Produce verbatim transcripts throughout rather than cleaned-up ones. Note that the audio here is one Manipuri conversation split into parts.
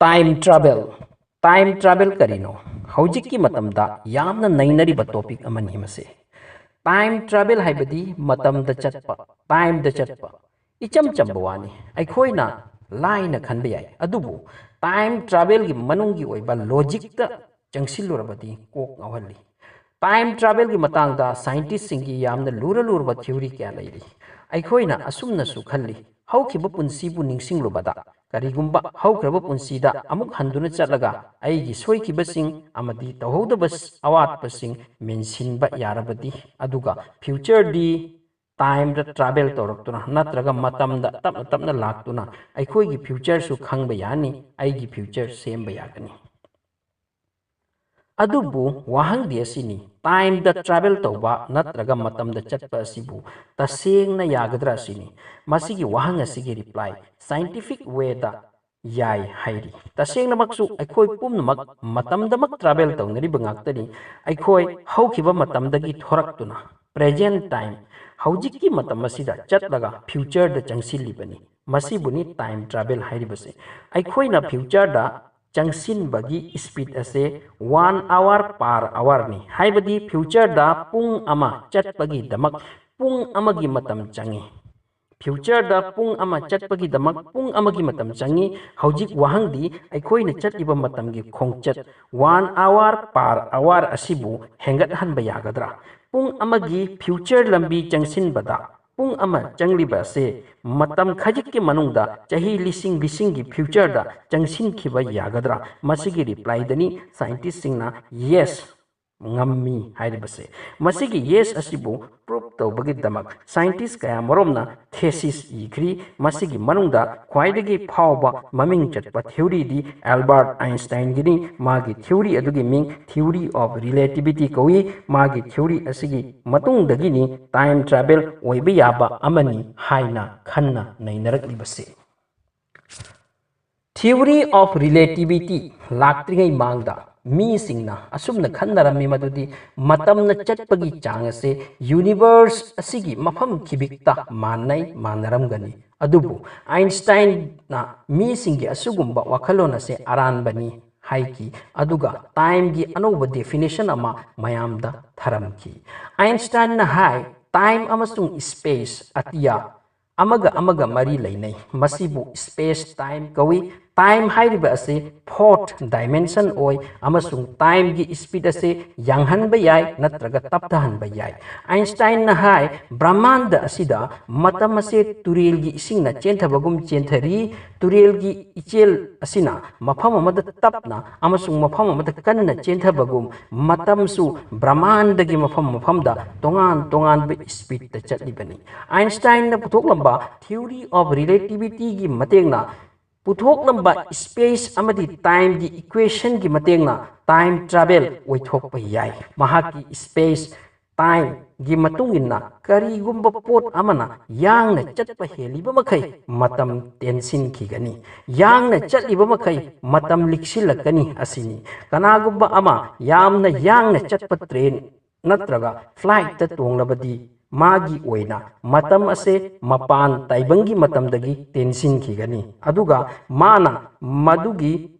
Time travel. Time travel ꯀꯔꯤꯅꯣ? ꯍꯧꯖꯤꯛꯀꯤ ꯃꯇꯝꯗ ꯌꯥꯝꯅ ꯅꯩꯅꯔꯤꯕ topic ꯑꯃꯅꯤ ꯃꯁꯤ꯫ Time travel ꯍꯥꯏꯕꯗꯤ ꯃꯇꯝꯗ ꯆꯠꯄ, timeꯗ ꯆꯠꯄ꯫ ꯏꯆꯝ ꯆꯝꯕ ꯋꯥꯅꯤ, ꯑꯩꯈꯣꯏꯅ ꯂꯥꯏꯅ ꯈꯟꯕ ꯌꯥꯏ꯫ ꯑꯗꯨꯕꯨ time travelꯒꯤ ꯃꯅꯨꯡꯒꯤ ꯑꯣꯏꯕ logicꯇ ꯆꯪꯁꯤꯜꯂꯨꯔꯕꯗꯤ ꯀꯣꯛ ꯉꯥꯎꯍꯜꯂꯤ꯫ Time travelꯒꯤ ꯃꯇꯥꯡꯗ scientistꯁꯤꯡꯒꯤ ꯌꯥꯝꯅ ꯂꯨꯔ ꯂꯨꯔꯕ theory ꯀꯌꯥ ꯂꯩꯔꯤ꯫ ꯑꯩꯈꯣꯏꯅ ꯑꯁꯨꯝꯅꯁꯨ ꯈꯜꯂꯤ, ꯍꯧꯈꯤꯕ ꯄꯨꯟꯁꯤꯕꯨ ꯅꯤꯡꯁꯤꯡꯂꯨꯕꯗ, ꯀꯔꯤꯒꯨꯝꯕ ꯍꯧꯈ꯭ꯔꯕ ꯄꯨꯟꯁꯤꯗ ꯑꯃꯨꯛ ꯍꯟꯗꯨꯅ ꯆꯠꯂꯒ ꯑꯩꯒꯤ ꯁꯣꯏꯈꯤꯕꯁꯤꯡ ꯑꯃꯗꯤ ꯇꯧꯍꯧꯗꯕ ꯑꯋꯥꯠꯄꯁꯤꯡ ꯃꯦꯟꯁꯤꯟꯕ ꯌꯥꯔꯕꯗꯤ, ꯑꯗꯨꯒ futureꯗꯤ timeꯗ travel ꯇꯧꯔꯛꯇꯨꯅ ꯅꯠꯇ꯭ꯔꯒ ꯃꯇꯝꯗ ꯇꯞꯅ ꯇꯞꯅ ꯂꯥꯛꯇꯨꯅ ꯑꯩꯈꯣꯏꯒꯤ futureꯁꯨ ꯈꯪꯕ ꯌꯥꯅꯤ, ꯑꯩꯒꯤ future ꯁꯦꯝꯕ ꯌꯥꯒꯅꯤ꯫ ꯑꯗꯨꯕꯨ ꯋꯥꯍꯪꯗꯤ ꯑꯁꯤꯅꯤ, timeꯗ travel ꯇꯧꯕ ꯅꯠꯇ꯭ꯔꯒ ꯃꯇꯝꯗ ꯆꯠꯄ ꯑꯁꯤꯕꯨ ꯇꯁꯦꯡꯅ ꯌꯥꯒꯗ꯭ꯔꯥ ꯑꯁꯤꯅꯤ꯫ ꯃꯁꯤꯒꯤ ꯋꯥꯍꯪ ꯑꯁꯤꯒꯤ reply scientific wayꯗ ꯌꯥꯏ ꯍꯥꯏꯔꯤ꯫ ꯇꯁꯦꯡꯅꯃꯛꯁꯨ ꯑꯩꯈꯣꯏ ꯄꯨꯝꯅꯃꯛ ꯃꯇꯝꯗꯃꯛ travel ꯇꯧꯅꯔꯤꯕ ꯉꯥꯛꯇꯅꯤ꯫ ꯑꯩꯈꯣꯏ ꯍꯧꯈꯤꯕ ꯃꯇꯝꯗꯒꯤ ꯊꯣꯔꯛꯇꯨꯅ present time, ꯍꯧꯖꯤꯛꯀꯤ ꯃꯇꯝ ꯑꯁꯤꯗ ꯆꯠꯂꯒ futureꯗ ꯆꯪꯁꯤꯜꯂꯤꯕꯅꯤ꯫ ꯃꯁꯤꯕꯨꯅꯤ time travel ꯍꯥꯏꯔꯤꯕꯁꯦ꯫ ꯑꯩꯈꯣꯏꯅ futureꯗ ꯆꯪꯁꯤꯟꯕꯒꯤ speed ꯑꯁꯦ one hour per hourꯅꯤ꯫ ꯍꯥꯏꯕꯗꯤ futureꯗ ꯄꯨꯡ ꯑꯃ ꯆꯠꯄꯒꯤꯗꯃꯛ ꯄꯨꯡ ꯑꯃꯒꯤ ꯃꯇꯝ ꯆꯪꯉꯤ꯫ Futureꯗ ꯄꯨꯡ ꯑꯃ ꯆꯠꯄꯒꯤꯗꯃꯛ ꯄꯨꯡ ꯑꯃꯒꯤ ꯃꯇꯝ ꯆꯪꯉꯤ꯫ ꯍꯧꯖꯤꯛ ꯋꯥꯍꯪꯗꯤ ꯑꯩꯈꯣꯏꯅ ꯆꯠꯂꯤꯕ ꯃꯇꯝꯒꯤ ꯈꯣꯡꯆꯠ one hour per hour ꯑꯁꯤꯕꯨ ꯍꯦꯟꯒꯠꯍꯟꯕ ꯌꯥꯒꯗ꯭ꯔꯥ? ꯄꯨꯡ ꯑꯃꯒꯤ future ꯂꯝꯕꯤ ꯆꯪꯁꯤꯟꯕꯗ ꯄꯨꯡ ꯑꯃ ꯆꯪꯂꯤꯕ ꯑꯁꯦ ꯃꯇꯝ ꯈꯖꯤꯛꯀꯤ ꯃꯅꯨꯡꯗ ꯆꯍꯤ ꯂꯤꯁꯤꯡ ꯂꯤꯁꯤꯡꯒꯤ futureꯗ ꯆꯪꯁꯤꯟꯈꯤꯕ ꯌꯥꯒꯗ꯭ꯔꯥ? ꯃꯁꯤꯒꯤ replyꯗꯅꯤ scientistꯁꯤꯡꯅ yes, ꯉꯝꯃꯤ ꯍꯥꯏꯔꯤꯕꯁꯦ꯫ ꯃꯁꯤꯒꯤ yes ꯑꯁꯤꯕꯨ proof ꯇꯧꯕꯒꯤꯗꯃꯛ scientist ꯀꯌꯥ ꯃꯔꯨꯝꯅ thesis ꯏꯈ꯭ꯔꯤ꯫ ꯃꯁꯤꯒꯤ ꯃꯅꯨꯡꯗ ꯈ꯭ꯋꯥꯏꯗꯒꯤ ꯐꯥꯎꯕ ꯃꯃꯤꯡ ꯆꯠꯄ theoryꯗꯤ Albert Einsteinꯒꯤꯅꯤ꯫ ꯃꯥꯒꯤ theory ꯑꯗꯨꯒꯤ ꯃꯤꯡ theory of relativity ꯀꯧꯏ꯫ ꯃꯥꯒꯤ theory ꯑꯁꯤꯒꯤ ꯃꯇꯨꯡꯗꯒꯤꯅꯤ time travel ꯑꯣꯏꯕ ꯌꯥꯕ ꯑꯃꯅꯤ ꯍꯥꯏꯅ ꯈꯟꯅ ꯅꯩꯅꯔꯛꯂꯤꯕꯁꯦ꯫ Theory of relativity ꯂꯥꯛꯇ꯭ꯔꯤꯉꯩ ꯃꯥꯡꯗ ꯃꯤꯁꯤꯡꯅ ꯑꯁꯨꯝꯅ ꯈꯟꯅꯔꯝꯃꯤ ꯃꯗꯨꯗꯤ ꯃꯇꯝꯅ ꯆꯠꯄꯒꯤ ꯆꯥꯡ ꯑꯁꯦ universe ꯑꯁꯤꯒꯤ ꯃꯐꯝ ꯈꯤꯕꯤꯛꯇ ꯃꯥꯟꯅꯩ, ꯃꯥꯟꯅꯔꯝꯒꯅꯤ꯫ ꯑꯗꯨꯕꯨ ꯑꯥꯏꯟꯁꯇꯥꯏꯟꯅ ꯃꯤꯁꯤꯡꯒꯤ ꯑꯁꯤꯒꯨꯝꯕ ꯋꯥꯈꯜꯂꯣꯟ ꯑꯁꯦ ꯑꯔꯥꯟꯕꯅꯤ ꯍꯥꯏꯈꯤ, ꯑꯗꯨꯒ ꯇꯥꯏꯝꯒꯤ ꯑꯅꯧꯕ ꯗꯦꯐꯤꯅꯦꯁꯟ ꯑꯃ ꯃꯌꯥꯝꯗ ꯊꯔꯝꯈꯤ꯫ ꯑꯥꯏꯟꯁꯇꯥꯏꯟꯅ ꯍꯥꯏ, ꯇꯥꯏꯝ ꯑꯃꯁꯨꯡ ꯁ꯭ꯄꯦꯁ, ꯑꯇꯤꯌꯥ, ꯑꯃꯒ ꯑꯃꯒ ꯃꯔꯤ ꯂꯩꯅꯩ꯫ ꯃꯁꯤꯕꯨ ꯁ꯭ꯄꯦꯁ ꯇꯥꯏꯝ ꯀꯧꯏ꯫ ꯇꯥꯏꯝ ꯍꯥꯏꯔꯤꯕ ꯑꯁꯤ ꯐꯣꯔꯠ ꯗꯥꯏꯃꯦꯟꯁꯟ ꯑꯣꯏ ꯑꯃꯁꯨꯡ ꯇꯥꯏꯝꯒꯤ ꯁ꯭ꯄꯤꯗ ꯑꯁꯤ ꯌꯥꯡꯍꯟꯕ ꯌꯥꯏ ꯅꯠꯇ꯭ꯔꯒ ꯇꯞꯊꯍꯟꯕ ꯌꯥꯏ꯫ ꯑꯥꯏꯟꯁꯇꯥꯏꯟꯅ ꯍꯥꯏ, ꯕ꯭ꯔꯍꯃꯥꯟꯗ ꯑꯁꯤꯗ ꯃꯇꯝ ꯑꯁꯦ ꯇꯨꯔꯦꯜꯒꯤ ꯏꯁꯤꯡꯅ ꯆꯦꯟꯊꯕꯒꯨꯝ ꯆꯦꯟꯊꯔꯤ꯫ ꯇꯨꯔꯦꯜꯒꯤ ꯏꯆꯦꯜ ꯑꯁꯤꯅ ꯃꯐꯝ ꯑꯃꯗ ꯇꯞꯅ ꯑꯃꯁꯨꯡ ꯃꯐꯝ ꯑꯃꯗ ꯀꯟꯅ ꯆꯦꯟꯊꯕꯒꯨꯝ, ꯃꯇꯝꯁꯨ ꯕ꯭ꯔꯍꯃꯥꯟꯗꯒꯤ ꯃꯐꯝ ꯃꯐꯝꯗ ꯇꯣꯉꯥꯟ ꯇꯣꯉꯥꯟꯕ ꯁ꯭ꯄꯤꯗꯇ ꯆꯠꯂꯤꯕꯅꯤ꯫ ꯑꯥꯏꯟꯁꯇꯥꯏꯟꯅ ꯄꯨꯊꯣꯛꯂꯝꯕ theory of relativityꯒꯤ ꯃꯇꯦꯡꯅ ꯄꯨꯊꯣꯛꯂꯝꯕ ꯁ꯭ꯄꯦꯁ ꯑꯃꯗꯤ ꯇꯥꯏꯝꯒꯤ ꯏꯀ꯭ꯋꯦꯁꯟꯒꯤ ꯃꯇꯦꯡꯅ ꯇꯥꯏꯝ ꯇ꯭ꯔꯥꯚꯦꯜ ꯑꯣꯏꯊꯣꯛꯄ ꯌꯥꯏ꯫ ꯃꯍꯥꯛꯀꯤ ꯁ꯭ꯄꯦꯁ ꯇꯥꯏꯝꯒꯤ ꯃꯇꯨꯡ ꯏꯟꯅ ꯀꯔꯤꯒꯨꯝꯕ ꯄꯣꯠ ꯑꯃꯅ ꯌꯥꯡꯅ ꯆꯠꯄ ꯍꯦꯜꯂꯤꯕ ꯃꯈꯩ ꯃꯇꯝ ꯇꯦꯟꯁꯤꯟꯈꯤꯒꯅꯤ꯫ ꯌꯥꯡꯅ ꯆꯠꯂꯤꯕ ꯃꯈꯩ ꯃꯇꯝ ꯂꯤꯛꯁꯤꯜꯂꯛꯀꯅꯤ ꯑꯁꯤꯅꯤ꯫ ꯀꯅꯥꯒꯨꯝꯕ ꯑꯃ ꯌꯥꯝꯅ ꯌꯥꯡꯅ ꯆꯠꯄ ꯇ꯭ꯔꯦꯟ ꯅꯠꯇ꯭ꯔꯒ ꯐ꯭ꯂꯥꯏꯠꯇ ꯇꯣꯡꯂꯕꯗꯤ ꯃꯥꯒꯤ ꯑꯣꯏꯅ ꯃꯇꯝ ꯑꯁꯦ ꯃꯄꯥꯟ ꯇꯥꯏꯕꯪꯒꯤ ꯃꯇꯝꯗꯒꯤ ꯇꯦꯟꯁꯤꯟꯈꯤꯒꯅꯤ꯫ ꯑꯗꯨꯒ ꯃꯥꯅ ꯃꯗꯨꯒꯤ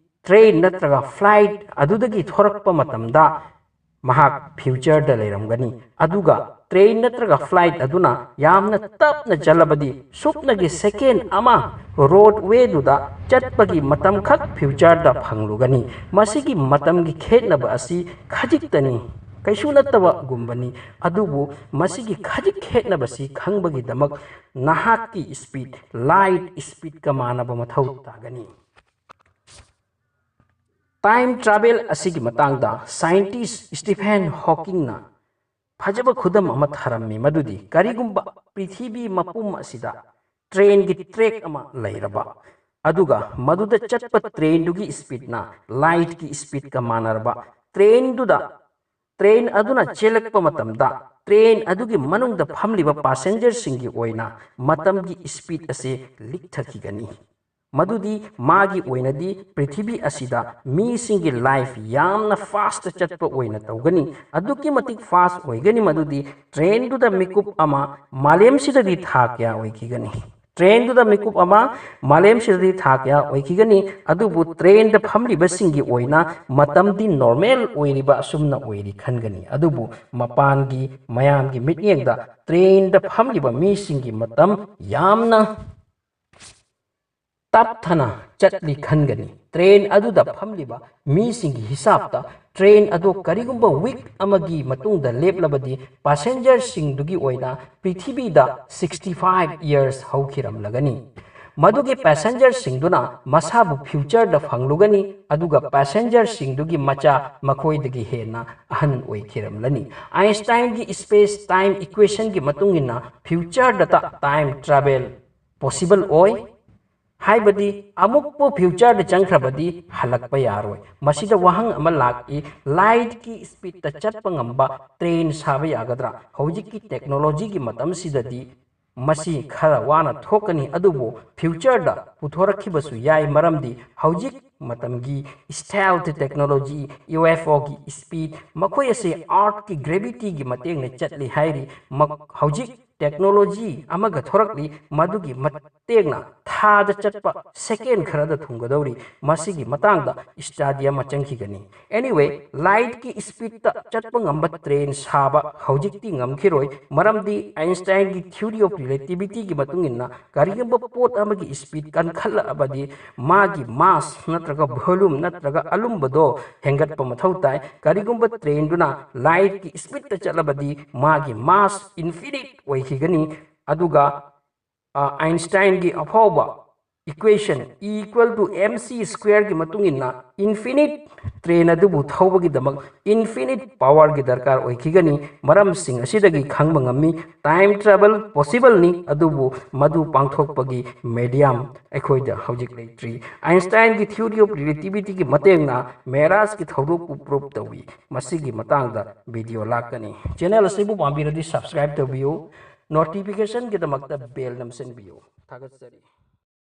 ꯇ꯭ꯔꯦꯟ ꯅꯠꯇ꯭ꯔꯒ ꯐ꯭ꯂꯥꯏꯠ ꯑꯗꯨꯗꯒꯤ ꯊꯣꯔꯛꯄ ꯃꯇꯝꯗ ꯃꯍꯥꯛ ꯐ꯭ꯌꯨꯆꯔꯗ ꯂꯩꯔꯝꯒꯅꯤ꯫ ꯑꯗꯨꯒ ꯇ꯭ꯔꯦꯟ ꯅꯠꯇ꯭ꯔꯒ ꯐ꯭ꯂꯥꯏꯠ ꯑꯗꯨꯅ ꯌꯥꯝꯅ ꯇꯞꯅ ꯆꯠꯂꯕꯗꯤ ꯁꯨꯞꯅꯒꯤ ꯁꯦꯀꯦꯟ ꯑꯃ ꯔꯣꯗꯋꯦꯗꯨꯗ ꯆꯠꯄꯒꯤ ꯃꯇꯝꯈꯛ ꯐ꯭ꯌꯨꯆꯔꯗ ꯐꯪꯂꯨꯒꯅꯤ꯫ ꯃꯁꯤꯒꯤ ꯃꯇꯝꯒꯤ ꯈꯦꯠꯅꯕ ꯑꯁꯤ ꯈꯖꯤꯛꯇꯅꯤ, ꯀꯩꯁꯨ ꯅꯠꯇꯕꯒꯨꯝꯕꯅꯤ꯫ ꯑꯗꯨꯕꯨ ꯃꯁꯤꯒꯤ ꯈꯖꯤꯛ ꯈꯦꯠꯅꯕꯁꯤ ꯈꯪꯕꯒꯤꯗꯃꯛ ꯅꯍꯥꯛꯀꯤ ꯁ꯭ꯄꯤꯗ ꯂꯥꯏꯠ ꯁ꯭ꯄꯤꯗꯀ ꯃꯥꯟꯅꯕ ꯃꯊꯧ ꯇꯥꯒꯅꯤ꯫ ꯇꯥꯏꯝ ꯇ꯭ꯔꯥꯚꯦꯜ ꯑꯁꯤꯒꯤ ꯃꯇꯥꯡꯗ ꯁꯥꯏꯟꯇꯤꯁ ꯁ꯭ꯇꯤꯐꯦꯟ ꯍꯣꯀꯤꯡꯅ ꯐꯖꯕ ꯈꯨꯗꯝ ꯑꯃ ꯊꯔꯝꯃꯤ, ꯃꯗꯨꯗꯤ ꯀꯔꯤꯒꯨꯝꯕ ꯄ꯭ꯔꯤꯊꯤꯕꯤ ꯃꯄꯨꯝ ꯑꯁꯤꯗ ꯇ꯭ꯔꯦꯟꯒꯤ ꯇ꯭ꯔꯦꯛ ꯑꯃ ꯂꯩꯔꯕ, ꯑꯗꯨꯒ ꯃꯗꯨꯗ ꯆꯠꯄ ꯇ꯭ꯔꯦꯟꯗꯨꯒꯤ ꯁ꯭ꯄꯤꯗꯅ ꯂꯥꯏꯠꯀꯤ ꯁ꯭ꯄꯤꯗꯀ ꯃꯥꯟꯅꯔꯕ, ꯇ꯭ꯔꯦꯟꯗꯨꯗ, ꯇ꯭ꯔꯦꯟ ꯑꯗꯨꯅ ꯆꯦꯜꯂꯛꯄ ꯃꯇꯝꯗ ꯇ꯭ꯔꯦꯟ ꯑꯗꯨꯒꯤ ꯃꯅꯨꯡꯗ ꯐꯝꯂꯤꯕ ꯄꯥꯁꯦꯟꯖꯔꯁꯤꯡꯒꯤ ꯑꯣꯏꯅ ꯃꯇꯝꯒꯤ ꯁ꯭ꯄꯤꯗ ꯑꯁꯤ ꯂꯤꯛꯊꯈꯤꯒꯅꯤ꯫ ꯃꯗꯨꯗꯤ ꯃꯥꯒꯤ ꯑꯣꯏꯅꯗꯤ ꯄ꯭ꯔꯤꯊꯤꯕꯤ ꯑꯁꯤꯗ ꯃꯤꯁꯤꯡꯒꯤ ꯂꯥꯏꯐ ꯌꯥꯝꯅ ꯐꯥꯁꯇ ꯆꯠꯄ ꯑꯣꯏꯅ ꯇꯧꯒꯅꯤ꯫ ꯑꯗꯨꯛꯀꯤ ꯃꯇꯤꯛ ꯐꯥꯁ ꯑꯣꯏꯒꯅꯤ, ꯃꯗꯨꯗꯤ ꯇ꯭ꯔꯦꯟꯗꯨꯗ ꯃꯤꯀꯨꯞ ꯑꯃ ꯃꯥꯂꯦꯝꯁꯤꯗꯗꯤ ꯊꯥ ꯀꯌꯥ ꯑꯣꯏꯈꯤꯒꯅꯤ? ꯇ꯭ꯔꯦꯟꯗꯨꯗ ꯃꯤꯀꯨꯞ ꯑꯃ, ꯃꯥꯂꯦꯝꯁꯤꯗꯗꯤ ꯊꯥ ꯀꯌꯥ ꯑꯣꯏꯈꯤꯒꯅꯤ, ꯑꯗꯨꯕꯨ ꯇ꯭ꯔꯦꯟꯗ ꯐꯝꯂꯤꯕꯁꯤꯡꯒꯤ ꯑꯣꯏꯅ ꯃꯇꯝꯗꯤ ꯅꯣꯔꯃꯦꯜ ꯑꯣꯏꯔꯤꯕ ꯑꯁꯨꯝꯅ ꯑꯣꯏꯔꯤ ꯈꯟꯒꯅꯤ꯫ ꯑꯗꯨꯕꯨ ꯃꯄꯥꯟꯒꯤ ꯃꯌꯥꯝꯒꯤ ꯃꯤꯠꯌꯦꯡꯗ ꯇ꯭ꯔꯦꯟꯗ ꯐꯝꯂꯤꯕ ꯃꯤꯁꯤꯡꯒꯤ ꯃꯇꯝ ꯌꯥꯝꯅ ꯇꯞꯊꯅ ꯆꯠꯂꯤ ꯈꯟꯒꯅꯤ꯫ ꯇ꯭ꯔꯦꯟ ꯑꯗꯨꯗ ꯐꯝꯂꯤꯕ ꯃꯤꯁꯤꯡꯒꯤ ꯍꯤꯁꯥꯞꯇ ꯇ꯭ꯔꯦꯟ ꯑꯗꯨ ꯀꯔꯤꯒꯨꯝꯕ ꯋꯤꯛ ꯑꯃꯒꯤ ꯃꯇꯨꯡꯗ ꯂꯦꯞꯂꯕꯗꯤ ꯄꯦꯁꯦꯟꯖꯔꯁꯤꯡꯗꯨꯒꯤ ꯑꯣꯏꯅ ꯄ꯭ꯔꯤꯊꯤꯕꯤꯗ sixty five years ꯍꯧꯈꯤꯔꯝꯂꯒꯅꯤ꯫ ꯃꯗꯨꯒꯤ ꯄꯦꯁꯦꯟꯖꯔꯁꯤꯡꯗꯨꯅ ꯃꯁꯥꯕꯨ ꯐ꯭ꯌꯨꯆꯔꯗ ꯐꯪꯂꯨꯒꯅꯤ, ꯑꯗꯨꯒ ꯄꯦꯁꯦꯟꯖꯔꯁꯤꯡꯗꯨꯒꯤ ꯃꯆꯥ ꯃꯈꯣꯏꯗꯒꯤ ꯍꯦꯟꯅ ꯑꯍꯟ ꯑꯣꯏꯈꯤꯔꯝꯂꯅꯤ꯫ ꯑꯥꯏꯟꯁꯇꯥꯏꯟꯒꯤ space time equationꯒꯤ ꯃꯇꯨꯡ ꯏꯟꯅ ꯐ꯭ꯌꯨꯆꯔꯗꯇ ꯇꯥꯏꯝ ꯇ꯭ꯔꯥꯚꯦꯜ ꯄꯣꯁꯤꯕꯜ ꯑꯣꯏ, ꯍꯥꯏꯕꯗꯤ ꯑꯃꯨꯛꯄꯨ ꯐ꯭ꯌꯨꯆꯔꯗ ꯆꯪꯈ꯭ꯔꯕꯗꯤ ꯍꯜꯂꯛꯄ ꯌꯥꯔꯣꯏ꯫ ꯃꯁꯤꯗ ꯋꯥꯍꯪ ꯑꯃ ꯂꯥꯛꯏ, ꯂꯥꯏꯠꯀꯤ ꯁ꯭ꯄꯤꯠꯇ ꯆꯠꯄ ꯉꯝꯕ ꯇ꯭ꯔꯦꯟ ꯁꯥꯕ ꯌꯥꯒꯗ꯭ꯔꯥ? ꯍꯧꯖꯤꯛꯀꯤ ꯇꯦꯛꯅꯣꯂꯣꯖꯤꯒꯤ ꯃꯇꯝꯁꯤꯗꯗꯤ ꯃꯁꯤ ꯈꯔ ꯋꯥꯅ ꯊꯣꯛꯀꯅꯤ, ꯑꯗꯨꯕꯨ ꯐ꯭ꯌꯨꯆꯔꯗ ꯄꯨꯊꯣꯔꯛꯈꯤꯕꯁꯨ ꯌꯥꯏ, ꯃꯔꯝꯗꯤ ꯍꯧꯖꯤꯛ ꯃꯇꯝꯒꯤ stealth technology, UFOꯒꯤ ꯁ꯭ꯄꯤꯠ, ꯃꯈꯣꯏ ꯑꯁꯤ ꯑꯥꯔꯠꯀꯤ ꯒ꯭ꯔꯦꯚꯤꯇꯤꯒꯤ ꯃꯇꯦꯡꯅ ꯆꯠꯂꯤ ꯍꯥꯏꯔꯤ꯫ ꯃ-, ꯍꯧꯖꯤꯛ ꯇꯦꯛꯅꯣꯂꯣꯖꯤ ꯑꯃꯒ ꯊꯣꯔꯛꯂꯤ, ꯃꯗꯨꯒꯤ ꯃꯇꯦꯡꯅ ꯊꯥꯗ ꯆꯠꯄ ꯁꯦꯀꯦꯟ ꯈꯔꯗ ꯊꯨꯡꯒꯗꯧꯔꯤ꯫ ꯃꯁꯤꯒꯤ ꯃꯇꯥꯡꯗ ꯁ꯭ꯇꯗꯤ ꯑꯃ ꯆꯪꯈꯤꯒꯅꯤ꯫ Anyway, ꯂꯥꯏꯠꯀꯤ ꯁ꯭ꯄꯤꯠꯇ ꯆꯠꯄ ꯉꯝꯕ ꯇ꯭ꯔꯦꯟ ꯁꯥꯕ ꯍꯧꯖꯤꯛꯇꯤ ꯉꯝꯈꯤꯔꯣꯏ, ꯃꯔꯝꯗꯤ ꯑꯥꯏꯟꯁꯇꯥꯏꯟꯒꯤ theory of relativityꯒꯤ ꯃꯇꯨꯡ ꯏꯟꯅ ꯀꯔꯤꯒꯨꯝꯕ ꯄꯣꯠ ꯑꯃꯒꯤ ꯁ꯭ꯄꯤꯠ ꯀꯟꯈꯠꯂꯛꯑꯕꯗꯤ ꯃꯥꯒꯤ ꯃꯥꯁ ꯅꯠꯇ꯭ꯔꯒ ꯚꯣꯂꯨꯝ ꯅꯠꯇ꯭ꯔꯒ ꯑꯂꯨꯝꯕꯗꯣ ꯍꯦꯟꯒꯠꯄ ꯃꯊꯧ ꯇꯥꯏ꯫ ꯀꯔꯤꯒꯨꯝꯕ ꯇ꯭ꯔꯦꯟꯗꯨꯅ ꯂꯥꯏꯠꯀꯤ ꯁ꯭ꯄꯤꯠꯇ ꯆꯠꯂꯕꯗꯤ ꯃꯥꯒꯤ ꯃꯥꯁ ꯏꯟꯐꯤꯅꯤꯠ ꯑꯣꯏꯈꯤꯒꯅꯤ꯫ ꯑꯗꯨꯒ, ꯑ, ꯑꯥꯏꯟꯁꯇꯥꯏꯟꯒꯤ ꯑꯐꯥꯎꯕ equation E equal to mc squareꯒꯤ ꯃꯇꯨꯡ ꯏꯟꯅ ꯏꯟꯐꯤꯅꯤꯠ ꯇ꯭ꯔꯦꯟ ꯑꯗꯨꯕꯨ ꯊꯧꯕꯒꯤꯗꯃꯛ ꯏꯟꯐꯤꯅꯤꯠ ꯄꯥꯋꯔꯒꯤ ꯗꯔꯀꯥꯔ ꯑꯣꯏꯈꯤꯒꯅꯤ꯫ ꯃꯔꯝꯁꯤꯡ ꯑꯁꯤꯗꯒꯤ ꯈꯪꯕ ꯉꯝꯃꯤ, ꯇꯥꯏꯝ ꯇ꯭ꯔꯥꯚꯦꯜ ꯄꯣꯁꯤꯕꯜꯅꯤ, ꯑꯗꯨꯕꯨ ꯃꯗꯨ ꯄꯥꯡꯊꯣꯛꯄꯒꯤ ꯃꯦꯗꯤꯌꯝ ꯑꯩꯈꯣꯏꯗ ꯍꯧꯖꯤꯛ ꯂꯩꯇ꯭ꯔꯤ꯫ ꯑꯥꯏꯟꯁꯇꯥꯏꯟꯒꯤ theory of relativityꯒꯤ ꯃꯇꯦꯡꯅ ꯃꯦꯔꯥꯖꯀꯤ ꯊꯧꯗꯣꯛꯄꯨ ꯄ꯭ꯔꯨꯞ ꯇꯧꯏ꯫ ꯃꯁꯤꯒꯤ ꯃꯇꯥꯡꯗ ꯚꯤꯗꯤꯑꯣ ꯂꯥꯛꯀꯅꯤ꯫ ꯆꯦꯅꯦꯜ ꯑꯁꯤꯕꯨ ꯄꯥꯝꯕꯤꯔꯗꯤ subscribe ꯇꯧꯕꯤꯌꯨ, ꯅꯣꯇꯤꯐꯤꯀꯦꯁꯟꯒꯤꯗꯃꯛꯇ ꯕꯦꯜ ꯅꯝꯁꯤꯟꯕꯤꯌꯨ꯫ ꯊꯥꯒꯠꯆꯔꯤ꯫